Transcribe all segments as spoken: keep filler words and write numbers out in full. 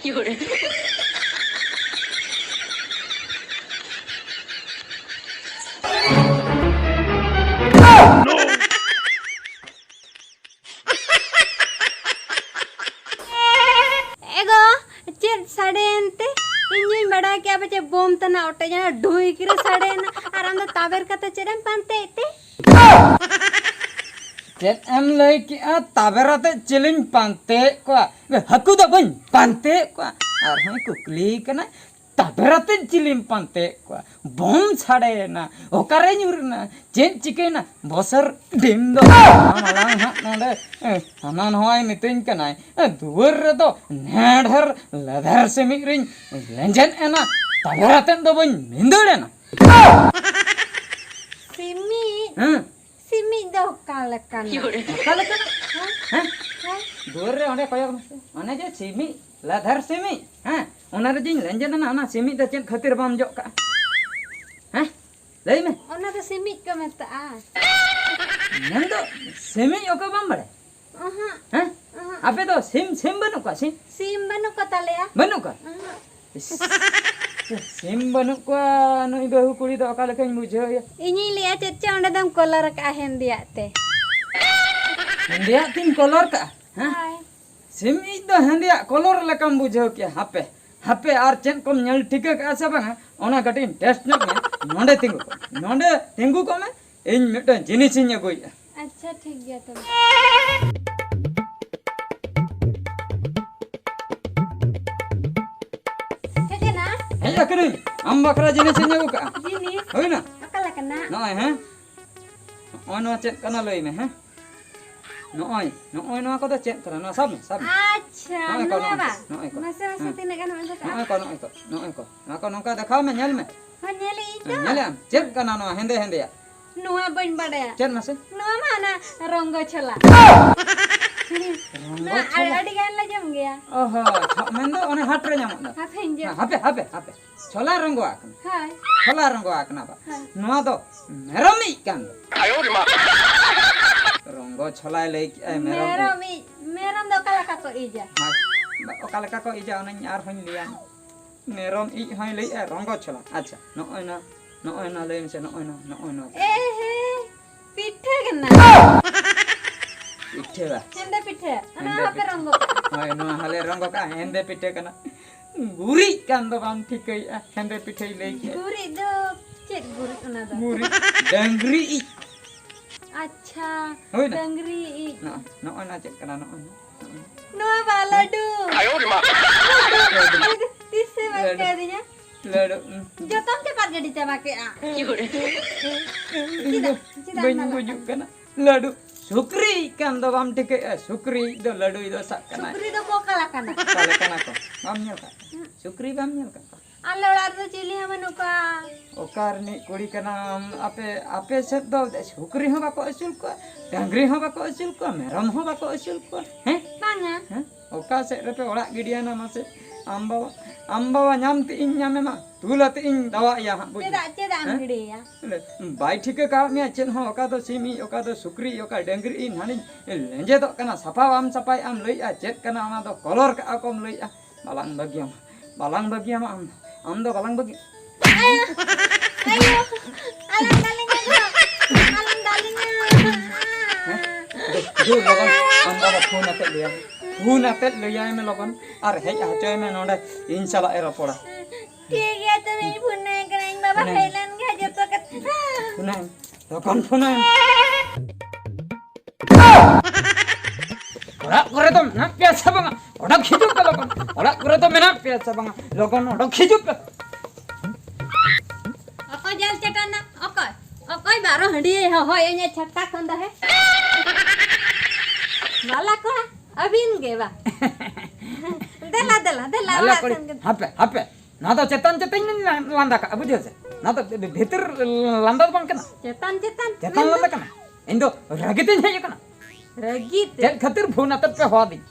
ᱮ ᱜᱚ, ᱪᱮᱫ ᱥᱟᱰᱮᱭᱮᱱ ᱛᱮ? ᱤᱧ ᱦᱚᱸᱧ ᱵᱟᱰᱟᱭ ᱠᱮᱜᱼᱟ ᱯᱟᱪᱮ ᱵᱳᱢ ᱛᱟᱱᱟᱜ ᱚᱴᱮᱡ ᱮᱱᱟ, ᱰᱷᱩᱭ ᱠᱚᱨᱮ ᱥᱟᱰᱮᱭᱮᱱᱟ, ᱟᱨ ᱟᱢ ᱫᱚ ᱛᱟᱵᱮᱨ ᱠᱟᱛᱮ ᱪᱮᱫ ᱮᱢ ᱯᱟᱱᱛᱮᱭᱮᱫ ᱛᱮ? ᱪᱮᱫ ᱮᱢ ᱞᱟᱹᱭ ᱠᱮᱜᱼᱟ? ᱛᱟᱵᱮᱨ ᱟᱛᱮ ᱪᱤᱞᱤᱧ ᱯᱟᱱᱛᱮᱭᱮᱫ ᱠᱚᱣᱟ? ᱦᱟᱹᱠᱩ ᱫᱚ ᱵᱟᱹᱧ ᱯᱟᱱᱛᱮᱭᱮᱫ ᱠᱚᱣᱟ᱾ ᱟᱨᱦᱚᱸᱭ ᱠᱩᱠᱞᱤ ᱠᱟᱱᱟ, ᱛᱟᱵᱮᱨ ᱟᱛᱮ ᱪᱤᱞᱤᱢ ᱯᱟᱱᱛᱮᱭᱮᱫ ᱠᱚᱣᱟ? ᱵᱳᱢ ᱥᱟᱰᱮᱭᱮᱱᱟ, ᱚᱠᱟᱨᱮ ᱧᱩᱨ ᱮᱱᱟ, ᱪᱮᱫ ᱪᱤᱠᱟᱹᱭᱮᱱᱟ? ᱵᱚᱥᱚᱨ ᱰᱤᱢ ᱫᱚ ᱢᱟᱲᱟᱝ ᱦᱟᱸᱜ ᱱᱚᱰᱮ, ᱮ, ᱦᱟᱱᱟ ᱱᱚᱣᱟᱭ ᱢᱤᱛᱟᱹᱧ ᱠᱟᱱᱟᱭ, ᱮ, ᱫᱩᱣᱟᱹᱨ ᱨᱮᱫᱚ ᱱᱮᱰᱷᱮᱨ ᱞᱮᱫᱷᱮᱨ ᱥᱤᱢᱤᱡ ᱨᱤᱧ ᱞᱮᱸᱡᱮᱫ ᱮᱱᱟ, ᱛᱟᱵᱮᱨ ᱟᱛᱮᱫ ᱫᱚ ᱵᱟᱹᱧ ᱵᱷᱤᱸᱫᱟᱹᱲ ᱮᱱᱟ᱾ ᱥᱤᱢᱤᱡ? ᱦᱮᱸ᱾ ᱥᱤᱢᱤᱡ ᱫᱚ ᱚᱠᱟ ᱞᱮᱠᱟᱱᱟ? ᱚᱠᱟ ᱞᱮᱠᱟᱱᱟ? ᱦᱮᱸ? ᱦᱮᱸ? ᱦᱮᱸ? ᱫᱩᱣᱟᱹᱨ ᱨᱮ ᱚᱸᱰᱮ ᱠᱚᱭᱚᱜ ᱢᱮᱥᱮ᱾ ᱚᱱᱮ ᱡᱮ ᱥᱤᱢᱤᱡ, ᱞᱟᱫᱷᱟᱨ ᱥᱤᱢᱤᱡ, ᱦᱮᱸ? ᱚᱱᱟ ᱨᱮ ᱡᱮᱧ ᱞᱮᱸᱡᱮᱫ ᱮᱱᱟ, ᱚᱱᱟ ᱥᱤᱢᱤᱡ ᱫᱚ ᱪᱮᱫ ᱠᱷᱟᱹᱛᱤᱨ ᱵᱟᱢ ᱡᱚᱜ ᱠᱟᱜᱼᱟ? ᱦᱮᱸ? ᱞᱟᱹᱭ ᱢᱮ᱾ ᱚᱱᱟ ᱫᱚ ᱥᱤᱢᱤᱡ ᱠᱚ ᱢᱮᱛᱟᱜᱼᱟ᱾ ᱢᱮᱱᱫᱚ ᱥᱤᱢᱤᱡ ᱚᱠᱚᱭ ᱵᱟᱢ ᱵᱟᱲᱟᱭᱟ? ᱚᱦᱚᱸ᱾ ᱦᱮᱸ? ᱚᱦᱚᱸ᱾ ᱟᱯᱮ ᱫᱚ ᱥᱤᱢ, ᱥᱤᱢ ᱵᱟᱹᱱᱩᱜ ᱠᱚᱣᱟ, ᱥᱤᱢ? ᱥᱤᱢ ᱵᱟᱹᱱᱩᱜ ᱠᱚ ᱛᱟᱞᱮᱭᱟ᱾ ᱵᱟᱹᱱᱩᱜ ᱠᱚᱣᱟ? ᱚᱦᱚᱸ᱾ ᱤᱥ, ᱥᱤᱢ ᱵᱟᱹᱱᱩᱜ ᱠᱚᱣᱟ, ᱱᱩᱭ ᱵᱟᱹᱦᱩ ᱠᱩᱲᱤ ᱫᱚ ᱚᱠᱟ ᱞᱮᱠᱟᱧ ᱵᱩᱡᱷᱟᱹᱣ ᱮᱭᱟ? ᱤᱧᱤᱧ ᱞᱟᱹᱭᱟ, ᱪᱮᱫ ᱪᱚ ᱚᱸᱰᱮ ᱫᱚᱢ ᱠᱚᱞᱚᱨ ᱟᱠᱟᱜᱼᱟ ᱦᱮᱸᱫᱮᱭᱟᱜ ᱛᱮ᱾ ᱦᱮᱸᱫᱮᱭᱟᱜ ᱛᱤᱧ ᱠᱚᱞᱚᱨ ᱠᱟᱜᱼᱟ? ᱦᱮᱸ? ᱦᱳᱭ᱾ ᱥᱤᱢ ᱤᱡ ᱫᱚ ᱦᱮᱸᱫᱮᱭᱟᱜ ᱠᱚᱞᱚᱨ ᱞᱮᱠᱟᱢ ᱵᱩᱡᱷᱟᱹᱣ ᱠᱮᱜᱼᱟ᱾ ᱦᱟᱯᱮ, ᱦᱟᱯᱮ, ᱟᱨ ᱪᱮᱫ ᱠᱚᱢ ᱧᱮᱞ ᱴᱷᱤᱠᱟᱹ ᱠᱟᱜᱼᱟ ᱥᱮ ᱵᱟᱝᱟ, ᱚᱱᱟ ᱠᱟᱹᱴᱤᱡ ᱤᱧ ᱴᱮᱥᱴ ᱧᱚᱜ ᱢᱮᱭᱟ᱾ ᱱᱚᱸᱰᱮ ᱛᱤᱸᱜᱩ ᱠᱚᱜ ᱢᱮ, ᱱᱚᱸᱰᱮ ᱛᱤᱸᱜᱩ ᱠᱚᱜ ᱢᱮ, ᱤᱧ ᱢᱤᱫᱴᱟᱝ ᱡᱤᱱᱤᱥᱤᱧ ᱟᱹᱜᱩᱭᱮᱫᱼᱟ᱾ ᱟᱪᱪᱷᱟ, ᱴᱷᱤᱠ ᱜᱮᱭᱟ ᱛᱚᱵᱮ᱾ ᱦᱮᱡ ᱮᱱᱟ? ᱦᱮᱡ ᱟᱠᱟᱱᱟᱹᱧ, ᱟᱢ ᱵᱟᱠᱷᱨᱟ ᱡᱤᱱᱤᱥᱤᱧ ᱟᱹᱜᱩ ᱠᱟᱜᱼᱟ᱾ ᱡᱤᱱᱤᱥ? ᱦᱩᱭᱱᱟ? ᱚᱠᱟ ᱞᱮᱠᱟᱱᱟᱜ? ᱱᱚᱜᱼᱚᱭ, ᱦᱮᱸ, ᱱᱚᱜᱼᱚᱭ ᱱᱚᱣᱟ ᱪᱮᱫ ᱠᱟᱱᱟ ᱞᱟᱹᱭ ᱢᱮ, ᱦᱮᱸ? ᱱᱚᱜᱼᱚᱭ, ᱱᱚᱜᱼᱚᱭ ᱱᱚᱣᱟ ᱠᱚᱫᱚ ᱪᱮᱫ ᱠᱟᱱᱟ? ᱱᱚᱣᱟ ᱥᱟᱵ ᱢᱮ, ᱥᱟᱵ ᱢᱮ᱾ ᱟᱪᱪᱷᱟ, ᱱᱚᱜᱼᱚᱭ ᱠᱚ, ᱱᱚᱣᱟ ᱱᱚᱜᱼᱚᱭ ᱵᱟ? ᱠᱚ, ᱱᱚᱜᱼᱚᱭ ᱠᱚ᱾ ᱢᱟᱥᱮ, ᱢᱟᱥᱮ, ᱦᱮᱸ? ᱛᱤᱱᱟᱹᱜ ᱜᱟᱱ ᱮᱢ ᱟᱹᱜᱩ ᱠᱟᱜᱼᱟ? ᱱᱚᱜᱼᱚᱭ ᱠᱚ, ᱱᱚᱜᱼᱚᱭ ᱠᱚ, ᱱᱚᱜᱼᱚᱭ ᱠᱚ᱾ ᱱᱚᱣᱟ ᱠᱚ ᱱᱚᱝᱠᱟ ᱫᱮᱠᱷᱟᱣ ᱢᱮ, ᱧᱮᱞ ᱢᱮ᱾ ᱦᱚᱸ, ᱧᱮᱞᱮᱫ ᱟᱹᱧ ᱛᱚ᱾ ᱦᱮᱸ, ᱧᱮᱞᱮᱫ ᱟᱢ? ᱪᱮᱫ ᱠᱟᱱᱟ ᱱᱚᱣᱟ ᱦᱮᱸᱫᱮ ᱦᱮᱸᱫᱮᱭᱟᱜ? ᱱᱚᱣᱟ ᱵᱟᱹᱧ ᱵᱟᱰᱟᱭᱟ᱾ ᱪᱮᱫ ᱢᱟᱥᱮ? ᱱᱚᱣᱟ ᱢᱟ ᱚᱱᱟ ᱨᱚᱝᱜᱚ ᱪᱷᱚᱞᱟ᱾ ᱨᱚᱝᱜᱚ ᱱᱚᱣᱟ ᱪᱷᱚᱞᱟ? ᱟᱹᱰᱤ ᱜᱟᱱ ᱞᱮ ᱡᱚᱢ ᱜᱮᱭᱟ᱾ ᱚ ᱦᱚᱸ, ᱪᱷᱚ-, ᱢᱮᱱᱫᱚ ᱚᱱᱮ ᱦᱟᱴ ᱨᱮ ᱧᱟᱢᱚᱜ ᱫᱚ᱾ ᱦᱟᱯᱮᱧ ᱡᱚᱢ᱾ ᱦᱮᱸ, ᱦᱟᱯᱮ, ᱦᱟᱯᱮ, ᱦᱟᱯᱮ᱾ ᱪᱷᱚᱞᱟ ᱨᱚᱝᱜᱚᱣᱟᱜ ᱠᱟᱱᱟ᱾ ᱦᱳᱭ᱾ ᱪᱷᱚᱞᱟ ᱨᱚᱝᱜᱚᱣᱟᱜ ᱠᱟᱱᱟ ᱵᱟ᱾ ᱦᱳᱭ᱾ ᱱᱚᱣᱟ ᱫᱚ ᱢᱮᱨᱚᱢ ᱤᱡ ᱠᱟᱱ ᱫᱚ᱾ ᱨᱚᱝᱜᱚ ᱪᱷᱚᱞᱟᱭ ᱞᱟᱹᱭ ᱠᱮᱜᱼᱟᱭ, ᱢᱮᱨᱚᱢ ᱤᱡ᱾ ᱢᱮᱨᱚᱢ ᱤᱡ, ᱢᱮᱨᱚᱢ ᱫᱚ ᱚᱠᱟ ᱞᱮᱠᱟ ᱠᱚ ᱤᱡᱟ? ᱦᱳᱭ᱾ ᱚᱠᱟ ᱞᱮᱠᱟ ᱠᱚ ᱤᱡᱟ ᱚᱱᱟᱧ ᱟᱨᱦᱚᱸᱧ ᱞᱟᱹᱭᱟ᱾ ᱢᱮᱨᱚᱢ ᱤᱡ ᱦᱚᱸᱭ ᱞᱟᱹᱭᱮᱜᱼᱟ ᱨᱚᱝᱜᱚ ᱪᱷᱚᱞᱟ᱾ ᱟᱪᱪᱷᱟ, ᱱᱚᱜᱼᱚᱭ ᱱᱟ, ᱱᱚᱜᱼᱚᱭ ᱱᱟ ᱞᱟᱹᱭ ᱢᱮᱥᱮ, ᱱᱚᱜᱼᱚᱭ ᱱᱟ, ᱱᱚᱜᱼᱚᱭ ᱱᱟ᱾ ᱮ ᱦᱮ, ᱯᱤᱴᱷᱟᱹ ᱠᱟᱱᱟ᱾ ᱯᱤᱴᱷᱟᱹ ᱵᱟ? ᱦᱮᱸᱫᱮ ᱯᱤᱴᱷᱟᱹ᱾ ᱚᱱᱟ ᱦᱮᱸᱫᱮ ᱦᱚᱸᱯᱮ ᱯᱤᱴᱷᱟᱹ᱾ ᱨᱚᱝᱜᱚ ᱠᱟᱜᱼᱟ᱾ ᱦᱳᱭ, ᱱᱚᱣᱟ ᱦᱚᱸᱞᱮ ᱨᱚᱝᱜᱚ ᱠᱟᱜᱼᱟ, ᱦᱮᱸᱫᱮ ᱯᱤᱴᱷᱟᱹ ᱠᱟᱱᱟ᱾ ᱜᱩᱨᱤᱡ ᱠᱟᱱ ᱫᱚ ᱵᱟᱢ ᱴᱷᱤᱠᱟᱹᱭᱮᱜᱼᱟ, ᱦᱮᱸᱫᱮ ᱯᱤᱴᱷᱟᱹᱭ ᱞᱟᱹᱭ ᱠᱮᱜᱼᱟ᱾ ᱜᱩᱨᱤᱡ ᱫᱚ ᱪᱮᱫ ᱜᱩᱨᱤᱡ ᱚᱱᱟ ᱫᱚ? ᱜᱩᱨᱤᱡ, ᱰᱟᱹᱝᱨᱤ ᱤᱡ᱾ ᱟᱪᱪᱷᱟ, ᱦᱳᱭ ᱱᱟ᱾ ᱰᱟᱹᱝᱨᱤ ᱤᱡ᱾ ᱱᱚᱜᱼᱚᱭ, ᱱᱚᱜᱼᱚᱭ ᱱᱟ ᱪᱮᱫ ᱠᱟᱱᱟ? ᱱᱚᱜᱼᱚᱭ ᱱᱟ, ᱱᱚᱜᱼᱚᱭ ᱱᱟ᱾ ᱱᱚᱣᱟ ᱵᱟ ᱞᱟᱹᱰᱩ᱾ ᱞᱟᱹᱰᱩ᱾ ᱛᱤᱥ ᱥᱮ ᱵᱟᱭ ᱞᱟᱹᱰᱩ᱾ ᱠᱟᱹᱣᱫᱤᱧᱟ? ᱞᱟᱹᱰᱩ, ᱩᱸ᱾ ᱡᱚᱛᱚᱢ ᱪᱟᱯᱟᱫ ᱜᱤᱰᱤ ᱪᱟᱵᱟ ᱠᱮᱜᱼᱟ᱾ ᱤᱧ ᱫᱚ ᱪᱮᱫᱟᱜ, ᱪᱮᱫᱟᱜ ᱵᱟᱹᱧ ᱮᱢ ᱞᱟᱜᱟᱜ ᱜᱩᱡᱩᱜ ᱠᱟᱱᱟ? ᱠᱟᱱᱟ᱾ ᱞᱟᱹᱰᱩ᱾ ᱥᱩᱠᱨᱤ ᱠᱟᱱ ᱫᱚ ᱵᱟᱢ ᱴᱷᱤᱠᱟᱹᱭᱮᱜᱼᱟ? ᱥᱩᱠᱨᱤ ᱫᱚ ᱞᱟᱹᱰᱩᱭ ᱫᱚ ᱥᱟᱵ ᱠᱟᱱᱟᱭ᱾ ᱥᱩᱠᱨᱤ ᱫᱚ ᱵᱚᱠᱟ ᱞᱮᱠᱟᱱᱟ᱾ ᱚᱠᱟ ᱞᱮᱠᱟᱱᱟ ᱠᱚ? ᱵᱟᱢ ᱧᱮᱞ ᱠᱟᱜ ᱠᱚᱣᱟ? ᱦᱩᱸ᱾ ᱥᱩᱠᱨᱤ ᱵᱟᱢ ᱧᱮᱞ ᱠᱟᱜ ᱠᱚᱣᱟ? ᱟᱞᱮ ᱚᱲᱟᱜ ᱨᱮᱫᱚ ᱪᱤᱞᱤ ᱦᱚᱸ ᱵᱟᱹᱱᱩᱜ ᱠᱚᱣᱟ᱾ ᱚᱠᱟ ᱨᱤᱱᱤᱡ ᱠᱩᱲᱤ ᱠᱟᱱᱟᱢ? ᱟᱯᱮ, ᱟᱯᱮ ᱥᱮᱫ ᱫᱚ ᱥᱩᱠᱨᱤ ᱦᱚᱸ ᱵᱟᱠᱚ ᱟᱹᱥᱩᱞ ᱠᱚᱣᱟ, ᱰᱟᱹᱝᱨᱤ ᱦᱚᱸ ᱵᱟᱠᱚ ᱟᱹᱥᱩᱞ ᱠᱚᱣᱟ, ᱢᱮᱨᱚᱢ ᱦᱚᱸ ᱵᱟᱠᱚ ᱟᱹᱥᱩᱞ ᱠᱚᱣᱟ, ᱦᱮᱸ? ᱵᱟᱝᱟ᱾ ᱦᱮᱸ? ᱚᱠᱟ ᱥᱮᱫ ᱨᱮᱯᱮ ᱚᱲᱟᱜ ᱜᱤᱰᱤᱭᱟᱱᱟ ᱢᱟᱥᱮ? ᱟᱢ ᱵᱟᱵᱟ, ᱟᱢ ᱵᱟᱵᱟ ᱧᱟᱢ ᱛᱮ ᱤᱧ ᱧᱟᱢᱮᱢᱟ, ᱛᱩᱞ ᱟᱛᱮ ᱤᱧ ᱫᱟᱣᱟᱜ ᱮᱭᱟ ᱦᱟᱸᱜ, ᱵᱩᱡᱽ ᱪᱮᱫᱟᱜ, ᱪᱮᱫᱟᱜ ᱮᱢ ᱦᱮᱸ? ᱜᱤᱰᱤᱭᱮᱭᱟ? ᱵᱟᱭ ᱴᱷᱤᱠᱟᱹ ᱠᱟᱣᱟᱫ ᱢᱮᱭᱟ ᱪᱮᱫ ᱦᱚᱸ, ᱚᱠᱟ ᱫᱚ ᱥᱤᱢ ᱤᱡ, ᱚᱠᱟ ᱫᱚ ᱥᱩᱠᱨᱤ ᱤᱡ, ᱚᱠᱟ ᱰᱟᱹᱝᱨᱤ ᱤᱡ, ᱦᱟᱹᱱᱤᱧ ᱞᱮᱸᱡᱮᱫᱚᱜ ᱠᱟᱱᱟ, ᱥᱟᱯᱷᱟ ᱵᱟᱢ ᱥᱟᱯᱷᱟᱭᱮᱜᱼᱟᱢ ᱞᱟᱹᱭᱮᱜᱼᱟ, ᱪᱮᱫ ᱠᱟᱱᱟ ᱚᱱᱟ ᱫᱚ, ᱠᱚᱞᱚᱨ ᱠᱟᱜᱼᱟ ᱠᱚᱢ ᱞᱟᱹᱭᱮᱜᱼᱟ, ᱵᱟᱞᱟᱝ ᱵᱟᱹᱜᱤᱭᱟᱢᱟ, ᱵᱟᱞᱟᱝ ᱵᱟᱹᱜᱤᱭᱟᱢᱟ ᱟᱢ, ᱟᱢ ᱫᱚ ᱵᱟᱞᱟᱝ ᱵᱟᱹᱜᱤ᱾ ᱟᱭᱳ, ᱟᱞᱚᱢ ᱫᱟᱞᱤᱧᱟ ᱜᱚ, ᱟᱞᱚᱢ ᱫᱟᱞᱤᱧᱟ᱾ ᱦᱮᱸ? ᱫᱩ, ᱫᱩ, ᱞᱚᱜᱚᱱ, ᱟᱢ ᱵᱟᱵᱟ ᱯᱷᱳᱱ ᱟᱛᱮᱫ ᱞᱟᱹᱭᱟᱭ ᱢᱮ᱾ ᱯᱷᱳᱱ ᱟᱛᱮᱫ ᱞᱟᱹᱭᱟᱭ ᱢᱮ ᱞᱚᱜᱚᱱ, ᱟᱨ ᱦᱮᱡ ᱦᱚᱪᱚᱭ ᱢᱮ ᱱᱚᱰᱮ, ᱤᱧ ᱥᱟᱞᱟᱜ ᱮ ᱨᱚᱯᱚᱲᱟ᱾ ᱴᱷᱤᱠ ᱜᱮᱭᱟ, ᱛᱚᱵᱮᱧ ᱯᱷᱳᱱᱟᱭ ᱠᱟᱱᱟ, ᱤᱧ ᱵᱟᱵᱟ ᱯᱷᱳᱱᱟᱭ ᱦᱮᱡ ᱢᱮ᱾ ᱞᱮᱱ ᱜᱮ ᱡᱚᱛᱚ ᱠᱟᱛᱷᱟ᱾ ᱯᱷᱳᱱᱟᱭ ᱢᱮ, ᱞᱚᱜᱚᱱ ᱯᱷᱳᱱᱟᱭ ᱢᱮ᱾ ᱚᱲᱟᱜ ᱠᱚᱨᱮ ᱫᱚ ᱢᱮᱱᱟᱜ ᱯᱮᱭᱟ ᱥᱮ ᱵᱟᱝᱟ? ᱚᱰᱚᱠ ᱦᱤᱡᱩᱜ ᱯᱮ ᱞᱚᱜᱚᱱ᱾ ᱚᱲᱟᱜ ᱠᱚᱨᱮ ᱫᱚ ᱢᱮᱱᱟᱜ ᱯᱮᱭᱟ ᱥᱮ ᱵᱟᱝᱟ? ᱞᱚᱜᱚᱱ ᱚᱰᱚᱠ ᱦᱤᱡᱩᱜ ᱯᱮ᱾ ᱚᱠᱚᱭ ᱡᱟᱞ ᱪᱟᱴᱟᱱᱟ? ᱚᱠᱚᱭ? ᱚᱠᱚᱭ ᱵᱟᱨᱚ ᱦᱟᱺᱰᱤᱭᱟᱹ ᱦᱚᱦᱚᱭᱮᱧᱟ ᱪᱷᱟᱴᱠᱟ ᱠᱷᱚᱱ ᱫᱚ, ᱦᱮ? ᱵᱟᱞᱟ ᱠᱚᱲᱟ, ᱟᱹᱵᱤᱱ ᱜᱮ ᱵᱟ? ᱫᱮᱞᱟ, ᱫᱮᱞᱟ, ᱫᱮᱞᱟ, ᱵᱟᱞᱟ ᱚᱲᱟᱜ ᱠᱩᱲᱤ, ᱥᱮᱱ ᱜᱮ᱾ ᱦᱟᱯᱮ, ᱦᱟᱯᱮ᱾ ᱱᱚᱣᱟ ᱫᱚ ᱪᱮᱛᱟᱱ ᱪᱮᱛᱟᱱ ᱞᱟᱸᱫᱟ ᱠᱟᱜᱼᱟ, ᱵᱩᱡᱷᱟᱹᱣ ᱥᱮ? ᱱᱚᱣᱟ ᱫᱚ ᱵᱷᱤᱛᱤᱨ ᱞᱟᱸᱫᱟ ᱫᱚ ᱵᱟᱝ ᱠᱟᱱᱟ᱾ ᱪᱮᱛᱟᱱ ᱪᱮᱛᱟᱱ ᱪᱮᱛᱟᱱ ᱢᱮᱱᱫᱚ? ᱞᱟᱸᱫᱟ ᱠᱟᱱᱟ᱾ ᱤᱧ ᱫᱚ ᱨᱟᱹᱜᱤ ᱛᱤᱧ ᱦᱮᱡ ᱟᱠᱟᱱᱟ᱾ ᱨᱟᱹᱜᱤ ᱛᱮ? ᱪᱮᱫ ᱠᱷᱟᱹᱛᱤᱨ ᱯᱷᱳᱱ ᱟᱛᱮᱫ ᱯᱮ ᱦᱚᱦᱚ ᱟᱹᱫᱤᱧ?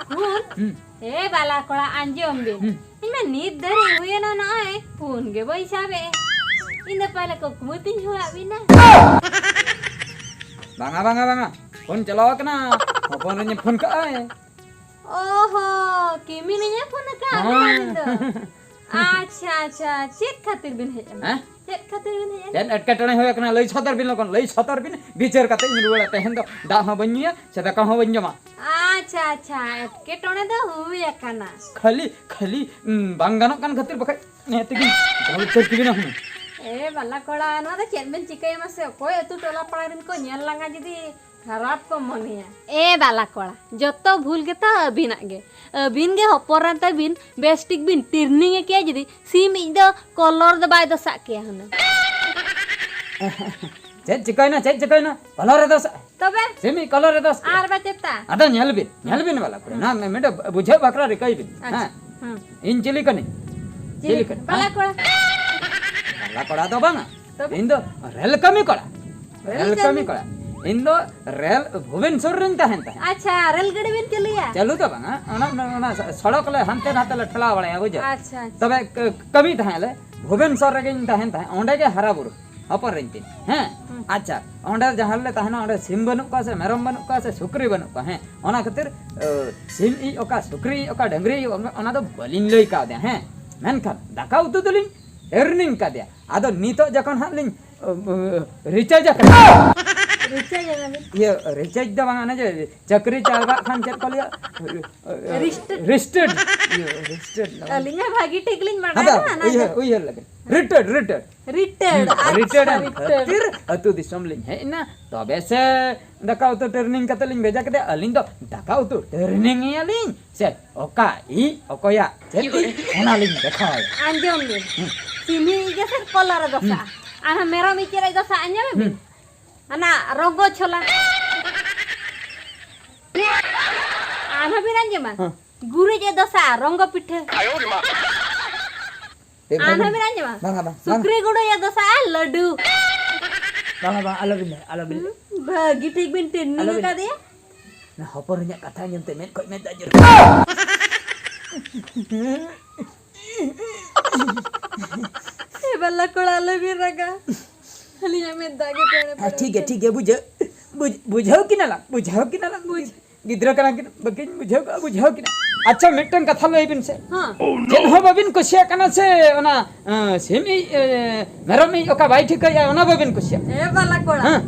ᱯᱷᱳᱱ? ᱦᱩᱸ᱾ ᱮ ᱵᱟᱞᱟ ᱠᱚᱲᱟ, ᱟᱸᱡᱚᱢ ᱵᱤᱱ᱾ ᱦᱩᱸ᱾ ᱤᱧ ᱢᱟ ᱱᱤᱛ ᱫᱷᱟᱹᱨᱤᱡ ᱦᱩᱭᱮᱱᱟ ᱱᱚᱜᱼᱚᱭ, ᱯᱷᱳᱱ ᱜᱮ ᱵᱟᱹᱧ ᱥᱟᱵᱮᱜᱼᱟ᱾ ᱤᱧ ᱫᱚ ᱯᱟᱞᱮ ᱠᱩᱠᱢᱩ ᱛᱤᱧ ᱦᱩᱭᱟᱜ ᱵᱤᱱᱟ᱾ ᱵᱟᱝᱟ, ᱵᱟᱝᱟ, ᱵᱟᱝᱟ᱾ ᱯᱷᱳᱱ ᱪᱟᱞᱟᱣ ᱟᱠᱟᱱᱟ᱾ ᱦᱚᱯᱚᱱ ᱨᱤᱧ ᱯᱷᱳᱱ ᱠᱟᱜᱼᱟᱭ᱾ ᱚ ᱦᱚ, ᱠᱤᱢᱤᱱ ᱤᱧᱮ ᱯᱷᱳᱱ ᱟᱠᱟᱫ ᱢᱮᱭᱟ ᱦᱮᱸ᱾ ᱟᱹᱵᱤᱱ ᱫᱚ? ᱟᱪᱪᱷᱟ, ᱟᱪᱪᱷᱟ, ᱪᱮᱫ ᱠᱷᱟᱹᱛᱤᱨ ᱵᱤᱱ ᱦᱮᱡ ᱮᱱᱟ? ᱦᱮᱸ? ᱪᱮᱫ ᱠᱷᱟᱹᱛᱤᱨ ᱵᱤᱱ ᱦᱮᱡ ᱮᱱᱟ? ᱪᱮᱫ ᱮᱴᱠᱮᱴᱚᱬᱮ ᱦᱩᱭ ᱟᱠᱟᱱᱟ? ᱞᱟᱹᱭ ᱥᱚᱫᱚᱨ ᱵᱤᱱ ᱞᱚᱜᱚᱱ, ᱞᱟᱹᱭ ᱥᱚᱫᱚᱨ ᱵᱤᱱ, ᱵᱤᱪᱟᱹᱨ ᱠᱟᱛᱮ ᱤᱧ ᱨᱩᱣᱟᱹᱲᱟ᱾ ᱛᱮᱦᱮᱧ ᱫᱚ ᱫᱟᱜ ᱦᱚᱸ ᱵᱟᱹᱧ ᱧᱩᱭᱟ, ᱥᱮ ᱫᱟᱠᱟ ᱦᱚᱸ ᱵᱟᱹᱧ ᱡᱚᱢᱟ᱾ ᱟᱪᱪᱷᱟ, ᱟᱪᱪᱷᱟ, ᱮᱴᱠᱮᱴᱚᱬᱮ ᱫᱚ ᱦᱩᱭ ᱟᱠᱟᱱᱟ᱾ ᱠᱷᱟᱹᱞᱤ, ᱠᱷᱟᱹᱞᱤ, ᱩᱸ, ᱵᱟᱝ ᱜᱟᱱᱚᱜ ᱠᱟᱱ ᱠᱷᱟᱹᱛᱤᱨ ᱵᱟᱠᱷᱟᱡ ᱱᱤᱦᱟᱹᱛ ᱜᱤᱧ ᱫᱟᱞ ᱩᱛᱟᱹᱨ ᱠᱮᱵᱤᱱᱟ ᱦᱩᱱᱟᱹᱝ᱾ ᱮ ᱵᱟᱞᱟ ᱠᱚᱲᱟ, ᱱᱚᱣᱟ ᱫᱚ ᱪᱮᱫ ᱵᱮᱱ ᱪᱤᱠᱟᱹᱭᱟ ᱢᱟᱥᱮ? ᱚᱠᱚᱭ ᱟᱹᱛᱩ ᱴᱚᱞᱟ ᱯᱟᱲᱟ ᱨᱮᱱ ᱠᱚ ᱧᱮᱞ ᱞᱟᱝᱟ ᱡᱩᱫᱤ ᱠᱷᱟᱨᱟᱯ ᱠᱚ ᱢᱚᱱᱮᱭᱟ᱾ ᱮ ᱵᱟᱞᱟ ᱠᱚᱲᱟ, ᱡᱚᱛᱚ ᱵᱷᱩᱞ ᱜᱮᱛᱚ ᱟᱹᱵᱤᱱᱟᱜ ᱜᱮ᱾ ᱟᱹᱵᱤᱱ ᱜᱮ ᱦᱚᱯᱚᱱ ᱮᱨᱟ ᱛᱟᱹᱵᱤᱱ ᱵᱮᱥ ᱴᱷᱤᱠ ᱵᱤᱱ ᱴᱨᱮᱱᱤᱝ ᱮ ᱠᱮᱭᱟ ᱡᱩᱫᱤ, ᱥᱤᱢ ᱤᱡ ᱫᱚ ᱠᱚᱞᱚᱨ ᱫᱚ ᱵᱟᱭ ᱫᱚᱥᱟᱜ ᱠᱮᱭᱟ ᱦᱩᱱᱟᱹᱝ᱾ ᱪᱮᱫ ᱪᱤᱠᱟᱹᱭᱱᱟ, ᱪᱮᱫ ᱪᱤᱠᱟᱹᱭᱱᱟ? ᱠᱚᱞᱚᱨ ᱨᱮ ᱫᱚᱥᱟᱜ᱾ ᱛᱚᱵᱮ? ᱥᱤᱢ ᱤᱡ ᱠᱚᱞᱚᱨ ᱨᱮ ᱫᱚᱥᱟᱜ᱾ ᱟᱨ ᱵᱟ ᱪᱮᱛᱟ? ᱟᱫᱚ ᱧᱮᱞ ᱵᱤᱱ, ᱧᱮᱞ ᱵᱤᱱ ᱵᱟᱞᱟ ᱠᱚᱲᱟ, ᱦᱩᱸ᱾ ᱱᱚᱣᱟ ᱢᱤᱫᱴᱮᱡ ᱵᱩᱡᱷᱟᱹᱣ ᱵᱟᱠᱷᱨᱟ ᱨᱤᱠᱟᱹᱭ ᱵᱤᱱ᱾ ᱟᱪᱪᱷᱟ, ᱦᱮᱸ᱾ ᱦᱩᱸ᱾ ᱤᱧ ᱪᱤᱞᱤ ᱠᱟᱹᱱᱟᱹᱧ? ᱪᱤᱞᱤ ᱪᱤᱞᱤ ᱠᱟᱹᱱᱟᱹᱧ? ᱵᱟᱞᱟ ᱦᱮᱸ? ᱠᱚᱲᱟ᱾ ᱵᱟᱞᱟ ᱠᱚᱲᱟ ᱫᱚ ᱵᱟᱝᱟ᱾ ᱛᱚᱵᱮ? ᱤᱧ ᱫᱚ ᱨᱮᱞ ᱠᱟᱹᱢᱤ ᱠᱚᱲᱟ᱾ ᱨᱮᱞ ᱨᱮᱞ ᱠᱟᱹᱢᱤ ᱠᱟᱹᱢᱤ? ᱠᱚᱲᱟ᱾ ᱤᱧ ᱫᱚ ᱨᱮᱞ ᱵᱷᱩᱵᱮᱱᱥᱚᱨ ᱨᱤᱧ ᱛᱟᱦᱮᱱ ᱛᱟᱦᱮᱸᱫ᱾ ᱟᱪᱪᱷᱟ, ᱨᱮᱞ ᱜᱟᱹᱰᱤ ᱵᱤᱱ ᱪᱟᱹᱞᱩᱭᱟ? ᱪᱟᱹᱞᱩ ᱫᱚ ᱵᱟᱝᱟ, ᱚᱱᱟ, ᱚᱱᱟ, ᱚᱱᱟ ᱥᱚᱲᱚᱠ ᱞᱮ ᱦᱟᱱᱛᱮ ᱱᱟᱛᱮ ᱞᱮ ᱴᱷᱮᱞᱟᱣ ᱵᱟᱲᱟᱭᱟ, ᱵᱩᱡᱷᱟᱹᱣ? ᱟᱪᱪᱷᱟ, ᱟᱪᱪᱷᱟ᱾ ᱛᱚᱵᱮ ᱠᱟᱹ-, ᱠᱟᱹᱢᱤ ᱛᱟᱦᱮᱸᱫ ᱞᱮ, ᱵᱷᱩᱵᱮᱱᱥᱚᱨ ᱨᱮᱜᱮᱧ ᱛᱟᱦᱮᱱ ᱛᱟᱦᱮᱸᱫ, ᱚᱸᱰᱮ ᱜᱮ ᱦᱟᱨᱟ ᱵᱩᱨᱩ, ᱦᱚᱯᱚᱱ ᱨᱤᱧ ᱛᱤᱧ, ᱦᱮᱸ? ᱦᱩᱸ᱾ ᱟᱪᱪᱷᱟ, ᱚᱸᱰᱮ ᱡᱟᱦᱟᱸ ᱨᱮᱞᱮ ᱛᱟᱦᱮᱱᱟ, ᱚᱸᱰᱮ ᱥᱤᱢ ᱵᱟᱹᱱᱩᱜ ᱠᱚᱣᱟ ᱥᱮ ᱢᱮᱨᱚᱢ ᱵᱟᱹᱱᱩᱜ ᱠᱚᱣᱟ ᱥᱮ ᱥᱩᱠᱨᱤ ᱵᱟᱹᱱᱩᱜ ᱠᱚᱣᱟ, ᱦᱮᱸ? ᱚᱱᱟ ᱠᱷᱟᱹᱛᱤᱨ, ᱟᱹ, ᱥᱤᱢ ᱤᱡ ᱚᱠᱟ, ᱥᱩᱠᱨᱤ ᱤᱡ ᱚᱠᱟ, ᱰᱟᱹᱝᱨᱤ ᱤᱡ ᱚᱠᱟ, ᱚᱱᱟ ᱫᱚ ᱵᱟᱹᱞᱤᱧ ᱞᱟᱹᱭ ᱠᱟᱣᱫᱮᱭᱟ, ᱦᱮᱸ? ᱢᱮᱱᱠᱷᱟᱱ ᱫᱟᱠᱟ ᱩᱛᱩ ᱫᱚᱞᱤᱧ ᱴᱨᱮᱱᱤᱝ ᱠᱟᱫᱮᱭᱟ᱾ ᱟᱫᱚ ᱱᱤᱛᱚᱜ ᱡᱚᱠᱷᱚᱱ ᱦᱟᱸᱜ ᱞᱤᱧ, ᱟᱹ, ᱟᱹ, ᱨᱤᱪᱟᱨᱡᱽ ᱟᱠᱟᱱᱟ᱾ ᱨᱤᱪᱟᱨᱡᱽ ᱟᱠᱟᱱᱟ ᱵᱤᱱ? ᱤᱭᱟᱹ, ᱨᱤᱪᱟᱨᱡᱽ ᱫᱚ ᱵᱟᱝᱟ, ᱚᱱᱮ ᱡᱮ ᱪᱟᱹᱠᱨᱤ ᱪᱟᱞᱟᱜ ᱠᱷᱟᱱ ᱪᱮᱫ ᱠᱚ ᱞᱟᱹᱭᱟ? ᱨᱤᱥᱴᱟᱨᱰ᱾ ᱨᱤᱥᱴᱟᱨᱰ᱾ ᱤᱭᱟᱹ, ᱨᱤᱥᱴᱟᱨᱰ ᱫᱚ ᱵᱟᱝ᱾ ᱟᱹᱞᱤᱧ ᱦᱚᱸ ᱵᱷᱟᱹᱜᱤ ᱴᱷᱤᱠ ᱞᱤᱧ ᱵᱟᱰᱟᱭᱟ ᱟᱫᱚ ᱚᱱᱟ ᱩᱭᱦᱟᱹᱨ, ᱫᱚ᱾ ᱩᱭᱦᱟᱹᱨ ᱞᱮᱵᱤᱱ᱾ Retired, retired. ᱨᱤᱴᱟᱨᱰ, ᱦᱩᱸ, ᱟᱪᱪᱷᱟ, ᱨᱤᱴᱟᱨᱰ ᱨᱤᱴᱟᱨᱰ᱾ ᱠᱷᱟᱹᱛᱤᱨ ᱟᱹᱛᱩ ᱫᱤᱥᱚᱢ ᱞᱤᱧ ᱦᱮᱡ ᱮᱱᱟ, ᱛᱚᱵᱮ ᱥᱮ ᱫᱟᱠᱟ ᱩᱛᱩ ᱴᱨᱮᱱᱤᱝ ᱠᱟᱛᱮ ᱞᱤᱧ ᱵᱷᱮᱡᱟ ᱠᱮᱫᱮᱭᱟ᱾ ᱟᱹᱞᱤᱧ ᱫᱚ ᱫᱟᱠᱟ ᱩᱛᱩ ᱴᱨᱮᱱᱤᱝ ᱮᱭᱟᱞᱤᱧ ᱥᱮ ᱚᱠᱟ ᱤᱡ ᱚᱠᱚᱭᱟᱜ ᱪᱮᱫ ᱤᱡ, ᱚᱱᱟᱞᱤᱧ ᱫᱮᱠᱷᱟᱣᱟ᱾ ᱟᱸᱡᱚᱢ ᱵᱤᱱ, ᱦᱩᱸ᱾ ᱥᱤᱢᱤ ᱤᱡ ᱜᱮᱥᱮ ᱠᱚᱞᱟᱨ ᱮ ᱫᱚᱥᱟᱜᱼᱟ᱾ ᱦᱩᱸ᱾ ᱟᱨ ᱢᱮᱨᱚᱢ ᱤᱡ ᱪᱮᱫ ᱮ ᱫᱚᱥᱟᱜᱼᱟ, ᱟᱸᱡᱚᱢ ᱵᱤᱱ? ᱦᱩᱸ᱾ ᱦᱟᱱᱟ ᱨᱚᱝᱜᱚ ᱪᱷᱚᱞᱟ᱾ ᱟᱨᱦᱚᱸ ᱵᱤᱱ ᱟᱸᱡᱚᱢᱟ? ᱦᱮᱸ᱾ ᱜᱩᱨᱤᱡ ᱮ ᱫᱚᱥᱟᱜᱼᱟ, ᱨᱚᱝᱜᱚ ᱯᱤᱴᱷᱟᱹ᱾ ᱟᱨᱦᱚᱸ ᱵᱤᱱ ᱟᱸᱡᱚᱢᱟ? ᱵᱟᱝᱟ, ᱵᱟᱝ, ᱵᱟᱝᱟ᱾ ᱥᱩᱠᱨᱤ ᱜᱩᱰᱩ ᱮ ᱫᱚᱥᱟᱜᱼᱟ, ᱞᱟᱹᱰᱩ᱾ ᱵᱟᱝᱟ, ᱵᱟᱝ, ᱟᱞᱚᱵᱤᱱ ᱞᱟᱹᱭᱟ, ᱟᱞᱚᱵᱤᱱ ᱞᱟᱹᱭᱟ᱾ ᱦᱩᱸ, ᱵᱷᱟᱹᱜᱤ ᱴᱷᱤᱠ ᱵᱤᱱ ᱴᱨᱮᱱᱤᱝ ᱟᱞᱚᱵᱤᱱ ᱟᱠᱟᱫᱮᱭᱟ᱾ ᱚᱱᱟ ᱦᱚᱯᱚᱱ ᱤᱧᱟᱜ ᱠᱟᱛᱷᱟ ᱟᱸᱡᱚᱢ ᱛᱮ ᱢᱮᱫ ᱠᱷᱚᱡ ᱢᱮᱫ ᱫᱟᱜ ᱡᱚᱨᱚᱜ ᱠᱟᱱᱟ᱾ ᱮ ᱵᱟᱞᱟ ᱠᱚᱲᱟ, ᱟᱞᱚᱵᱤᱱ ᱨᱟᱜᱟ᱾ ᱟᱹᱞᱤᱧᱟᱜ ᱢᱮᱫ ᱫᱟᱜ ᱜᱮ ᱯᱮᱲᱮ ᱦᱮᱸ, ᱯᱮᱲᱮ ᱴᱷᱤᱠ ᱜᱮᱭᱟ, ᱛᱮ᱾ ᱴᱷᱤᱠ ᱜᱮᱭᱟ, ᱵᱩᱡᱷᱟᱹᱣ, ᱵᱩᱡᱽ-, ᱵᱩᱡᱷᱟᱹᱣ ᱠᱤᱱᱟᱞᱟᱝ, ᱵᱩᱡᱷᱟᱹᱣ ᱠᱤᱱᱟᱞᱟᱝ, ᱵᱩᱡᱽ-, ᱜᱤᱫᱽᱨᱟᱹ ᱠᱟᱱᱟ ᱠᱤᱱ, ᱵᱟᱹᱠᱤᱱ ᱵᱩᱡᱷᱟᱹᱣ ᱠᱟᱜᱼᱟ, ᱵᱩᱡᱷᱟᱹᱣ ᱠᱤᱱᱟ᱾ ᱟᱪᱪᱷᱟ, ᱢᱤᱫᱴᱟᱝ ᱠᱟᱛᱷᱟ ᱞᱟᱹᱭ ᱵᱤᱱ ᱥᱮ᱾ ᱦᱮᱸ᱾ ᱪᱮᱫ ᱦᱚᱸ ᱵᱟᱹᱵᱤᱱ ᱠᱩᱥᱤᱭᱟᱜ ᱠᱟᱱᱟ ᱥᱮ ᱚᱱᱟ, ᱮᱸ, ᱥᱤᱢ ᱤᱡ, ᱮᱸ, ᱢᱮᱨᱚᱢ ᱤᱡ ᱚᱠᱟ ᱵᱟᱭ ᱴᱷᱤᱠᱟᱹᱭᱟ, ᱚᱱᱟ ᱵᱟᱹᱵᱤᱱ ᱠᱩᱥᱤᱭᱟᱜ ᱠᱟᱱᱟ? ᱮ ᱵᱟᱞᱟ ᱠᱚᱲᱟ᱾ ᱦᱮᱸ᱾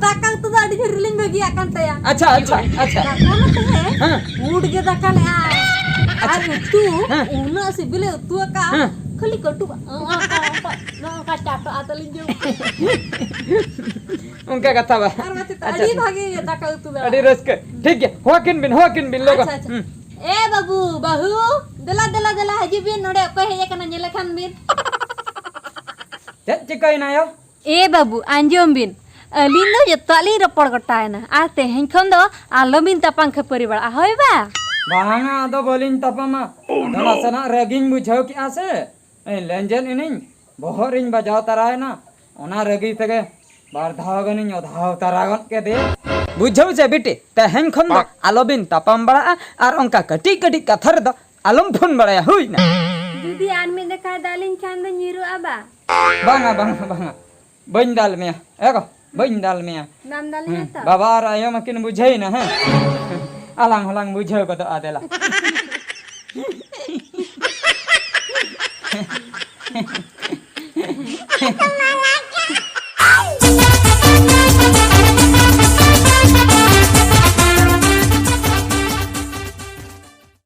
ᱫᱟᱠᱟ ᱩᱛᱩ ᱫᱚ ᱟᱹᱰᱤ ᱡᱳᱨ ᱜᱮᱞᱤᱧ ᱵᱟᱹᱜᱤᱭᱟᱜ ᱠᱟᱱ ᱛᱟᱭᱟ᱾ ᱟᱪᱪᱷᱟ, ᱟᱪᱪᱷᱟ, ᱟᱪᱪᱷᱟ᱾ ᱫᱟᱠᱟ ᱢᱟ ᱛᱟᱦᱮᱸ, ᱦᱮᱸ᱾ ᱢᱩᱰ ᱜᱮ ᱫᱟᱠᱟ ᱞᱮᱜᱼᱟᱭ᱾ ᱟᱨ ᱟᱪᱪᱷᱟ᱾ ᱩᱛᱩ ᱦᱮᱸ᱾ ᱩᱱᱟᱹᱜ ᱥᱤᱵᱤᱞᱮ ᱩᱛᱩ ᱟᱠᱟᱫᱼᱟ, ᱦᱮᱸ᱾ ᱠᱷᱟᱹᱞᱤ ᱠᱟᱹᱴᱩᱵ ᱚᱱᱠᱟ, ᱚᱱᱠᱟ, ᱚᱱᱠᱟ ᱪᱟᱴᱚᱜᱼᱟ ᱛᱟᱹᱞᱤᱧ ᱡᱚᱢ᱾ ᱚᱱᱠᱟ ᱠᱟᱛᱷᱟ ᱵᱟ᱾ ᱟᱨ ᱢᱟ ᱪᱮᱫ ᱟᱪᱪᱷᱟ᱾ ᱟᱹᱰᱤ ᱵᱷᱟᱜᱮ ᱫᱟᱠᱟ ᱩᱛᱩ ᱫᱚ᱾ ᱟᱹᱰᱤ ᱨᱟᱹᱥᱠᱟᱹ᱾ ᱴᱷᱤᱠ ᱜᱮᱭᱟ, ᱦᱚᱦᱚ ᱠᱤᱱ ᱵᱤᱱ, ᱦᱚᱦᱚ ᱠᱤᱱ ᱵᱤᱱ, ᱞᱚᱜᱚᱱ᱾ ᱟᱪᱪᱷᱟ, ᱟᱪᱪᱷᱟ᱾ ᱦᱩᱸ᱾ ᱮ ᱵᱟᱹᱵᱩ, ᱵᱟᱹᱦᱩ, ᱫᱮᱞᱟ, ᱫᱮᱞᱟ, ᱫᱮᱞᱟ, ᱦᱤᱡᱩᱜ ᱵᱤᱱ, ᱱᱚᱰᱮ ᱚᱠᱚᱭ ᱦᱮᱡ ᱟᱠᱟᱱᱟ, ᱧᱮᱞᱮ ᱠᱷᱟᱱ ᱵᱤᱱ᱾ ᱪᱮᱫ ᱪᱤᱠᱟᱹᱭᱮᱱᱟ ᱭᱳ? ᱮ ᱵᱟᱹᱵᱩ, ᱟᱸᱡᱚᱢ ᱵᱤᱱ, ᱟᱹᱞᱤᱧ ᱫᱚ ᱡᱚᱛᱚᱣᱟᱜ ᱞᱤᱧ ᱨᱚᱯᱚᱲ ᱜᱚᱴᱟᱭᱮᱱᱟ, ᱟᱨ ᱛᱮᱦᱮᱧ ᱠᱷᱚᱱ ᱫᱚ ᱟᱞᱚᱵᱤᱱ ᱛᱟᱯᱟᱢ ᱠᱷᱟᱹᱯᱟᱹᱨᱤ ᱵᱟᱲᱟᱜᱼᱟ, ᱦᱳᱭ ᱵᱟ? ᱵᱟᱝᱟ, ᱟᱫᱚ ᱵᱟᱹᱞᱤᱧ ᱛᱟᱯᱟᱢᱟ᱾ ᱟᱫᱚ ᱱᱟᱥᱮᱱᱟᱜ ᱨᱟᱹᱜᱤᱧ ᱵᱩᱡᱷᱟᱹᱣ ᱠᱮᱜᱼᱟ ᱥᱮ, ᱞᱮᱸᱡᱮᱫ ᱮᱱᱟᱹᱧ, ᱵᱚᱦᱚᱜ ᱨᱤᱧ ᱵᱟᱡᱟᱣ ᱛᱟᱨᱟᱭᱮᱱᱟ᱾ ᱚᱱᱟ ᱨᱟᱹᱜᱤ ᱛᱮᱜᱮ ᱵᱟᱨ ᱫᱷᱟᱣ ᱜᱟᱱᱤᱧ ᱚᱫᱷᱟᱣ ᱛᱟᱨᱟ ᱜᱚᱫ ᱠᱮᱫᱮᱭᱟ᱾ ᱵᱩᱡᱷᱟᱹᱣ ᱪᱮ ᱵᱤᱴᱤ, ᱛᱮᱦᱮᱧ ᱠᱷᱚᱱ ᱫᱚ ᱟᱞᱚᱵᱤᱱ ᱛᱟᱯᱟᱢ ᱵᱟᱲᱟᱜᱼᱟ ᱟᱨ ᱚᱱᱠᱟ ᱠᱟᱹᱴᱤᱡ ᱠᱟᱹᱴᱤᱡ ᱠᱟᱛᱷᱟ ᱨᱮᱫᱚ ᱟᱞᱚᱢ ᱯᱷᱳᱱ ᱵᱟᱲᱟᱭᱟ, ᱦᱩᱭ ᱱᱟ? ᱡᱩᱫᱤ ᱟᱨ ᱢᱤᱫ ᱡᱚᱠᱷᱟᱭ ᱫᱟᱞᱤᱧ ᱠᱷᱟᱱ ᱫᱚ ᱧᱤᱨᱩᱜᱼᱟ ᱵᱟ? ᱵᱟᱝᱟ, ᱵᱟᱝᱟ, ᱵᱟᱝᱟ, ᱵᱟᱹᱧ ᱫᱟᱞ ᱢᱮᱭᱟ᱾ ᱮ ᱜᱚ, ᱵᱟᱹᱧ ᱫᱟᱞ ᱢᱮᱭᱟ᱾ ᱵᱟᱢ ᱫᱟᱞ ᱦᱮᱸ, ᱢᱮᱭᱟ ᱛᱚ? ᱵᱟᱵᱟ ᱟᱨ ᱟᱭᱳ ᱢᱟᱠᱤᱱ ᱵᱩᱡᱷᱟᱹᱣᱮᱱᱟ, ᱦᱮᱸ? ᱟᱞᱟᱝ ᱦᱚᱸᱞᱟᱝ ᱵᱩᱡᱷᱟᱹᱣ ᱜᱚᱫᱚᱜᱼᱟ, ᱫᱮᱞᱟ᱾